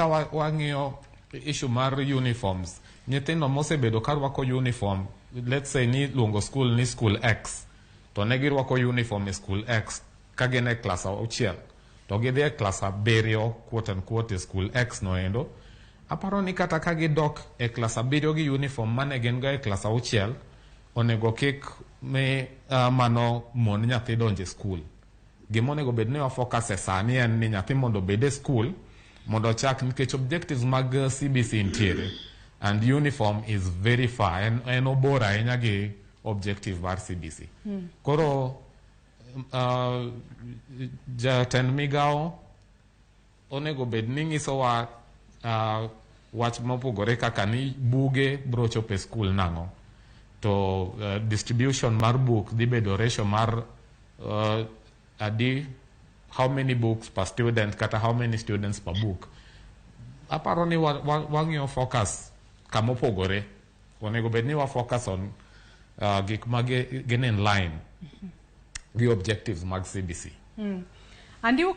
ka wang'iyo issue mar uniforms, nyithindo mosebedo ka rwako uniform, let's say ni luongo school ni school X, to ne girwako uniform e school X ka gin e klas 6, to gidhi e klas 7, quote and quote, e school X noendo. Aparo ni kata ka gidok e klas 7 gi uniform mane gin go e klas 6, onego kik mi mano mon nyathi donjo e school. Gima onego bed ni wa focus e sani en ni nyathi mondo obed e school mondo ochak, nikech objectives mag CBC nitiere and uniform is very far, en obor ahinya gi objective mar CBC. Koro jatend migao onego bed ni nyisowa wach mopogore kaka ni buge bro chopo e school nang'o, to distribution mar book dhi bedo ratio mar adi, how many books per student kata how many students per book. Aparo ni wang'iyo focus kamopogore. Onego bed ni wa focus on gik ma gin in line gi objectives mag CBC. Andiwo.